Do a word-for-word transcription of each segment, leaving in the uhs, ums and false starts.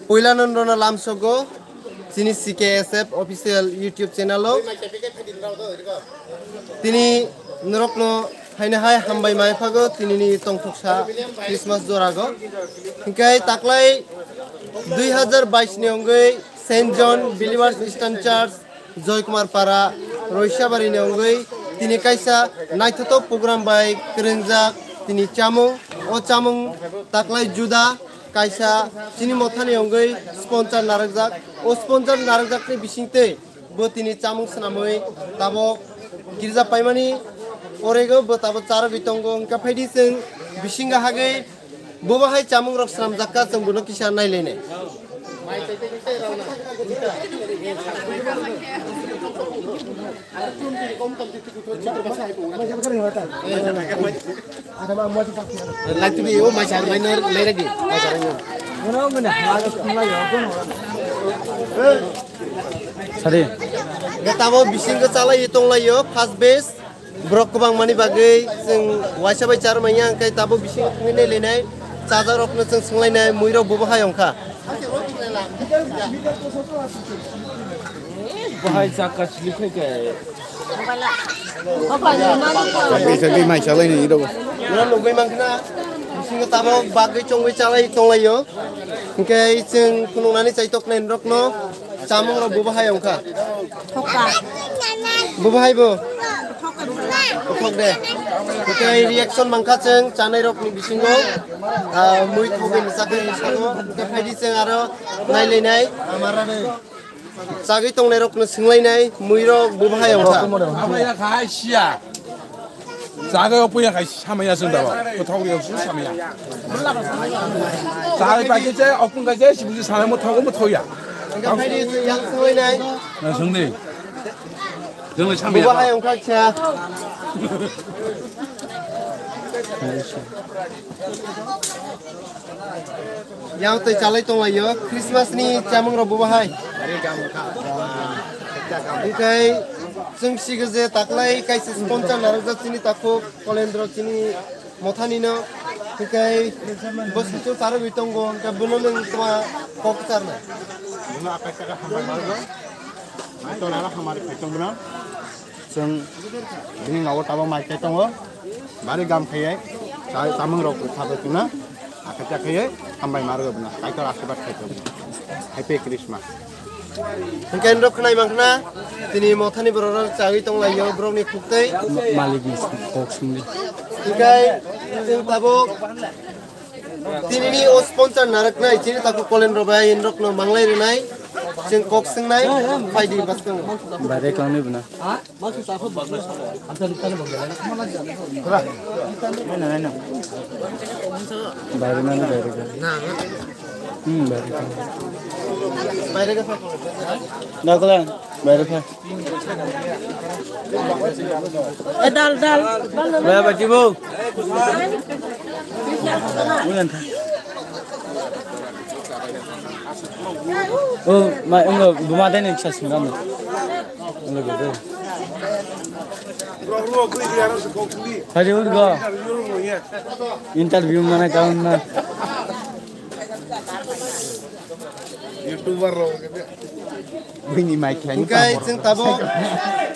Puila nondrono lamsogo chini C K S F official YouTube channel o. Tini norokno haino hai hambai mai phago tinini tongthoksa Christmas jorago. Hinkhe taklai dui hazar bais ni wngwi Saint John Believers Eastern Church Joy Kumar Para, Roisabari ni wngwi tini kaisa naithotok program bai kwrwngjak tini chamung. O chamung taklai juda kaisa chini mothani wngwi sponsor narwkjak. O sponsor narwkjakni bisingtwi bo tini chamung swnamwi tabok girja paimani orego bo tabok charogwi tongo. Hwnkhe phaidi chwng bisingo hagwi bobo hai chamung rok swnamjak kha, chwng bono kisa nailainai. Lak tv o mai sar mai ner mai ragi mai sar mai. Sari. Tabo bisingo chalai tonglaio first base. Borok kwbangmani bagwi chwng waisa bai charwmanya, hwnkhe tabuk bisingo thangwi nailainai. Chajakrokno chwng swnglainai, muirok bobo hai wngkha. Bahai chakka chili khai khe. Sagwi sagwi mai chalaini iro. Oro nugwi mankha, bisingo tabuk bagwi chongwi chalai tonglaio. Hwnkhe chwng phunuknani chaitoknai norokno. Chamung rok bobo hai wngkha. Thokka. Bobo hai bo. Thokka. Thok de. Tei reaction mankha chwng chanai rok ni bisingo. Ah, mui thogwi ni chakri ni sago. Tei phaidi chwng aro nailainai. Chagwi tongnai rok no swnglainai. Mui rok bobo hai wngkha. Abo ya khai sia. Chagai opuya khai samaya sung dawa. Kothok ya sung samaya. Chagai pagi je opung ga je sibuji samaya mo thogo mo thoya. Hwnkhe phaidi yang swngwi nai. Na sung di. Jeng le samaya. Buba hai wngkha kha. Yang tei chalai tonglaio Christmas ni chamung rok buba hai. Hwnkhe chwng sigo je taklai kaisa sponsor narwkjak chini takhuk Kolendro chini mothani no. Hwnkhe bo sichung charwgwi tongo, hwnkhe bono nwng tma kok charnai. Bono akai saka hambai margo. Mai tonara hamari khai tong bono. Chwng bini nogo tabuk mai khai tongo. Bari gam khaiye. Cha-, chamung rok kha bai tongna. Akai ta khaiye hambai margo bono. Kaitor asirwad khai tong bono. Happy Christmas. Hwnkhe norok khwnai mankha na, tini mothani borok rok chagwi tonglaio borokni khuktwi. Ma-, malikni kok sungdi. Hwnkhe chwng tabuk tinini o sponsor narwknai, chini takhuk Kolendro bai norokno manglai rwnai, chwng kok swngnai, phaidi bwskango. Bare klangnai bwna. Naina, naina. Baire mane baire ka. Hmm, baire ka. Baire ka. Dakla, baire ka. Eh, dal, dal. Ba, ba, chibo. Ulan tha. Oh, ma, engo, buma dai ni chas ngam. Engo, engo. Hari udah. Interview mana kau na? YouTuber rok. Bini mic khe. Hwnkhe chwng tabuk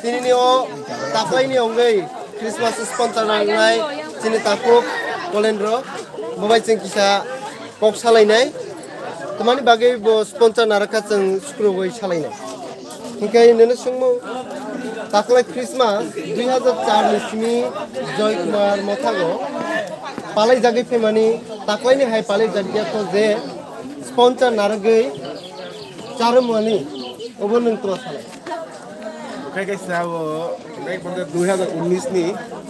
tinini o taklaini wngwi Christmas sponsor nangnai chini takhuk Kolendro. Bo bai chwng kisa kok salainai. Tamani bagwi bo sponsor narwkha chwng sukrubwi salainai. Hwnkhe nini swngmung, taklai Christmas dui hazar char ni simi Joy Kumar Mothago palaijagwi phaimani, taklaini hai palaijakya kho je sponsor narwgwi charwmani, obo nwng tma salai? Khai kaisa abo, khai kaisa dui hazar unis ni.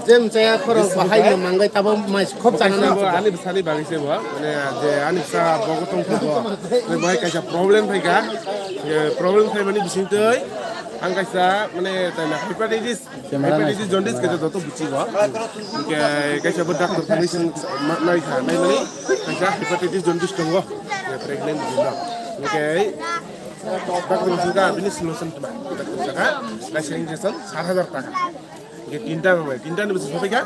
Je mchaya khorok bahai no mangai tabo mais khop chana na. Ani bwsani bagwi se bo, mane je ani bwsa bogo tong kho bo. Bo hai kaisa problem phaikha. Problem phaimani bisingtwi ang kaisa mane hepatitis, hepatitis jaundice kaisa joto buchigo. Hwnkhe kaisa bo doctor thangwi swng ma-, naikha, naimani kaisa hepatitis jaundice tongo, pregnant bini no. Hwnkhe doctor swngkha bini solution tma, doctor sakha, kaisa injection sat hajar taka. Hingke tinta nangnai, tinta ni bwswk sopai kha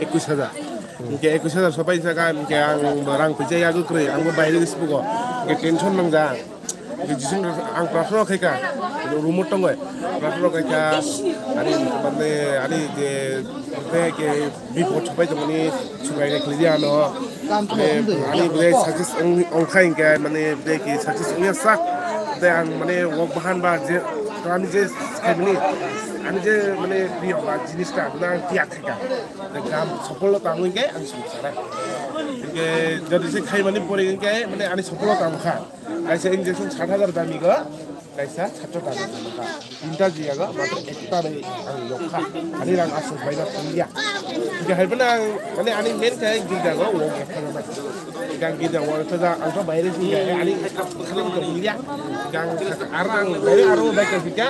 ekush hajar. Hingke ekush hajar sopai saka, hingke ang bo rang puisa yago kwrwi, ang bo baire gwi sbugo. Hingke tension nangja. Hingke jisung ang prarthana khai kha, room o tongoi. Prarthana khai kha, ani mane, ani je, je ke bipod sopai tongmani, Subraiyung khlai di ano. Mane, ani bwrwi success wng-, wngkha hingkhe, mane, bwrwi ki success wngya sak. Tei ang, mane, wok bahan ba je, ani je khaimani, ani je, mane, priyo ba jinis ta, na ang tiyak khaika. Tei kam sopolota wngwi khe ang sung sana. Hingkhe, jodi se khaimani pore hingkhe, mane, ani sopolota wngkha. Kaisa injection sat hajar dami go, kaisa satro dami go. Tinta jiya go, matro ekta bai ang yok kha. Ani rang aswk bai na thang ya. Hingke hai phano ang, mane ani main khe girja go, wok ekta go bai. Hingke ang girja wok ekta ja, ang to baire sing ya, ani khana to ya. Hingke ang aro ang baire aro bai ka hingke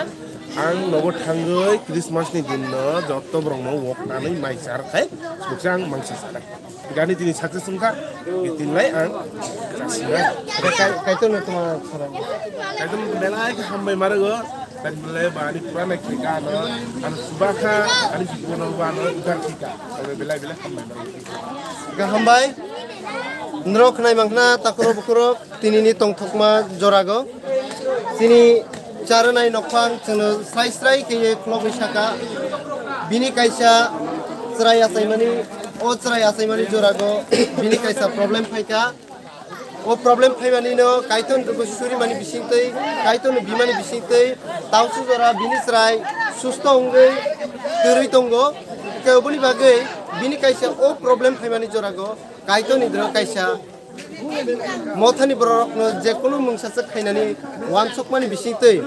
ang nogo thangoi Christmas ni din no jotto borok no wok nanai mai char khai, buksa ang mangsa sana. Gani tini success wngkha, tini lai ang chasina. Kaitor no tuma khara. Kaitor no belai khe hambai marago, kaitor belai ba ani pura nai khika no, ano subakha, ani jibon no ba no udar khika. Ano belai belai hambai marago. Ga hambai, nrok khnai mangkhna takuro bukurok. Tinini tongthokma jorago chini charanai nokphang chwngno srai srai khe khulogwi saka. Bini kaisa chwrai achaimani, o chwrai achaimani jorago bini kaisa problem phaikha. O problem phaimanino Kaitorno surimani bisingtwi, Kaitorno bimani bisingtwi tausu jora bini chwrai susto wngwi kwrwi tongo. Tei oboni bagwi bini kaisa o problem phaimani jorago Kaitorni doro kaisa Mothani bororokno je kunu mungsa swk khainani wansukmani bisingtwi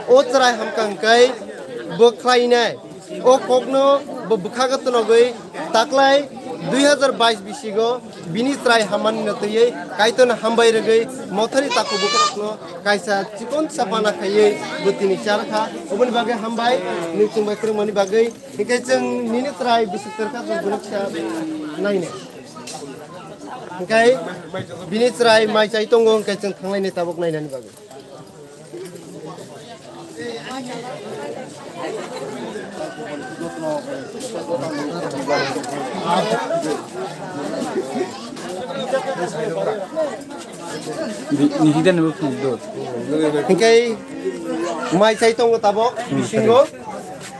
o chwrai hamkha hwnkhe bo khlainai. O kokno bo bwkhago tonogwi taklai dui hazar bais bisingo bini chwrai hammanino twiwi Kaitorno hambai rwgwi Mothani takhuk bukhurokno kaisa chikon sapana khaiwi bo tini charkha. Oboni bagwi hambai, nwng chwng bai kwrwngmani bagwi. Hinkhe chwng nini chwrai bwswk torkha chwng bwrwksa nainai. Hingke bini chwrai mai chai tongo, hingke chwng thanglaini tabuk nainani bagwi. Ni-, nikita ni bo phunukdo. Hingke mai chai tongo tabuk bisingo.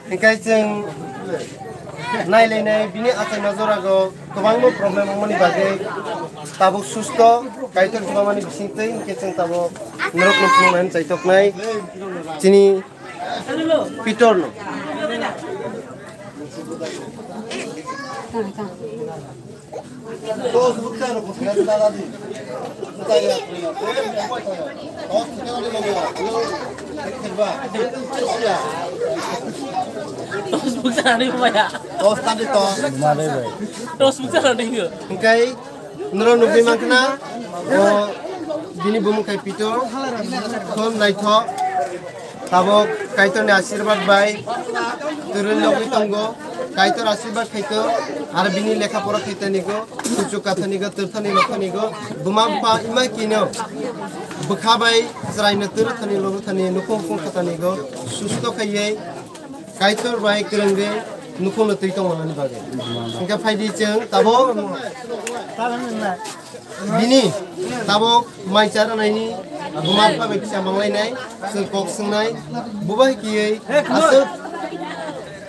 Hingke chwng nailainai bini achaima jorago kwbangma problem wngmani bagwi tabuk susto Kaitor kwbangmani bisingtwi hingke chwng tabuk norokno phunuknani chaitoknai chini Pitorno. Tos bukcha rani maya. Tos tadi tos. Tos bukcha rani nge. Hingke noro nugwi mankha na, o bini bumung khai Pitor, khon naithok. Tabuk Kaitorni asirwad bai twrwi nogwi tongo. Kaitor asirwad khaito, aro bini lekha pora khaitanigo, kuchuk kathanigo, twrthani lokhanigo, buma bupha ima kino bwkha bai chwraino twrwthani lobwthani nukhung khung khatanigo, susto khaiwi Kaitor bai kwrwngwi nukhungno twi tongmani bagwi. Hingkhe phaidi chwng tabuk bini tabuk mai cha rwnaini buma bupha bai kisa manglainai, chwng kok swngnai, bubai kiyai aswk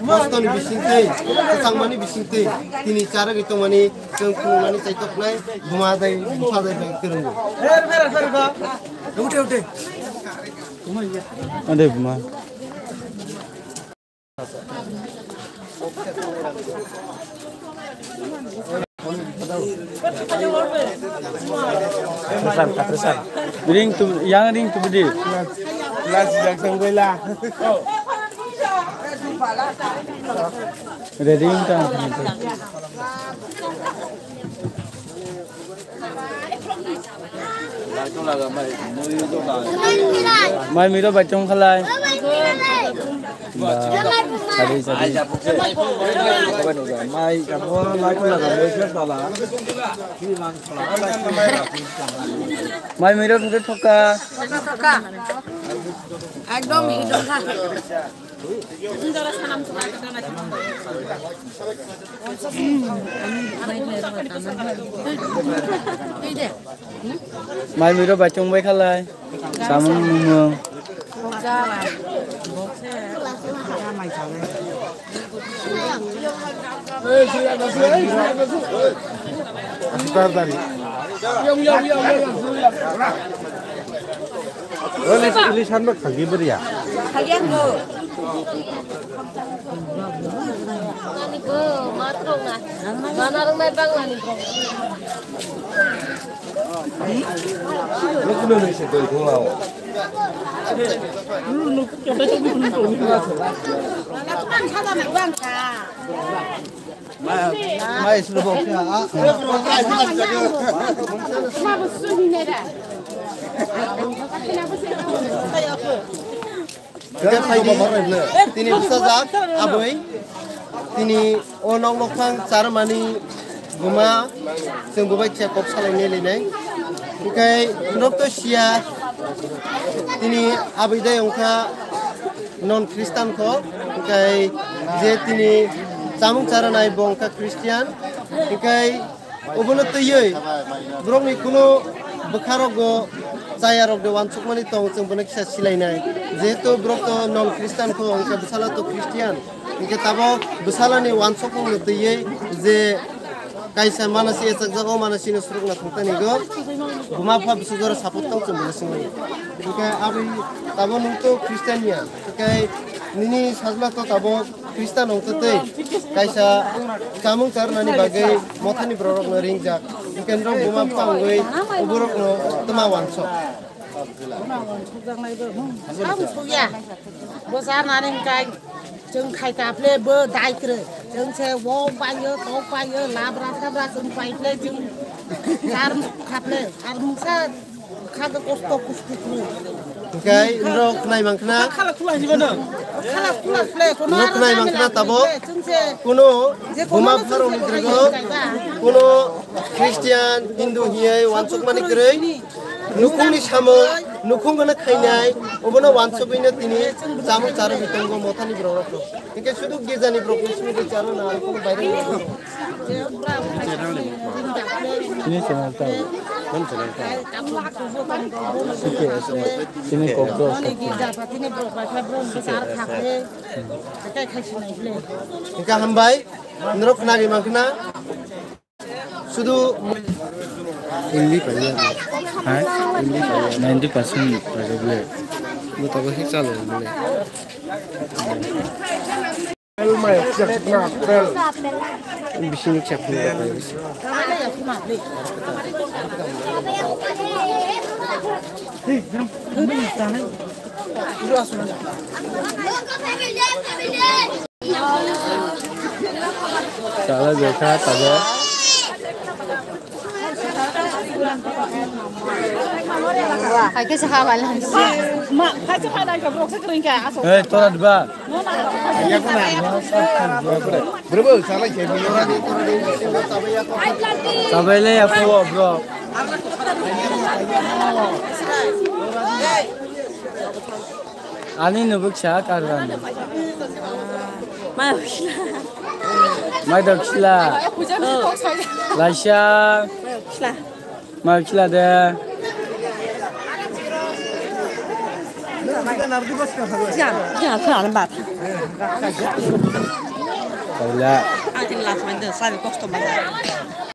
kostoni bisingtwi, kwchangmani bisingtwi tini cha rwgwi tongmani chwng phunuknani chaitoknai buma dai bupha dai bai kwrwngo. Ade buma. Ring tu, yang ring tu bedi. Las jak sang bela. Ready tang. Mai miro bai tong khalai. Ba, sari, sari. Mai kapo lai kula ga mai kula. Mai miro thok thoka. Thoka. Ekdom hidong kha. Mai miro bai tong bai khalai. Samung mung. Asukar dari. Wala, ilis hanba khagi beriya. Khagi ang go. Ani go, matrong na. Mana rong na bang ani go. Lukno ni se doi thung lao. Mana tuan sada na bang ka. Mai suru bo. Tini bwsajak abwi, tini o nok nokphang charmani buma, chwng bubai khe kok salai nai lai nai. Hinkhe norok to siya, tini abwi dai wngkha non Christian kho, hinkhe je tini chamung charanai bo wngkha Christian, hinkhe obono twiwi borokni kuno bwkharokgo chayarokde wansukmani tong, chwng bono kisa silainai. Jehetu borok to non Christian kho, hinkhe bwsala to Christian. Hinkhe tabok bwsalani wansukmungno twiwi je kaisa manasi echakjago, manasino surukna thangtanigo buma bupha bwsajora support tong, chwng bono swngwi. Hinkhe aboni tabok nwng to Christian ya, hinkhe nini sajla to tabok Khristan wngtwi twi kaisa chamung charwnani bagwi mothani bororokno ringjak. Hinkhe norok buma bupha wngwi oborokno twma wansok. Ang suya. Bo charnani hwnkhe chwng khai ta phle bo dai kwrwi. Chwng se wok paio, tok paio, labra thabra chwng pai phle chwng char kha phle. Ar mungsa Kha kosto kustu kru. Hinkhe norok khnai mankha na? Khala khula hinwi no. Khala khula khle, kono norok khnai mankha na tabok? Chwngse kuno je buma bupharokni bwrwigo kuno Christian, Hindu hinwi wansukmani kwrwi. Nukhungni samung, nukhung gana khainai, obono wansugwino tini chamung charwgwi tongo mothani bororok. Hinkhe sudu girjani borok ni simi twi charo na, kono baire ni borok. Chini channel ta. Kon channel ta? C K S F. Chini Kokborok. Hinkhe hambai, norok nari mankha na? Sudu Hindi paiya. Ha? Hindi paiya. Ninety percent paiya bole. Bo tabok hik chalo bole. Bising chak. Chala jekha tabok. Hai khe sakha bai lang. Ma, hai khe bai lang, borok se kwrwng kha, aswk. Hey, tora diba? Bro, bro, chala khe. Sabai le ya po, bro. Ani nubuk sa karban. Mai ukhla. Mai dok sila. Laisa. Mai ukhla. Mai ukhla de. Ja, ja, khana bat. Kaila. Ang tin last man de, sabi kosto mai.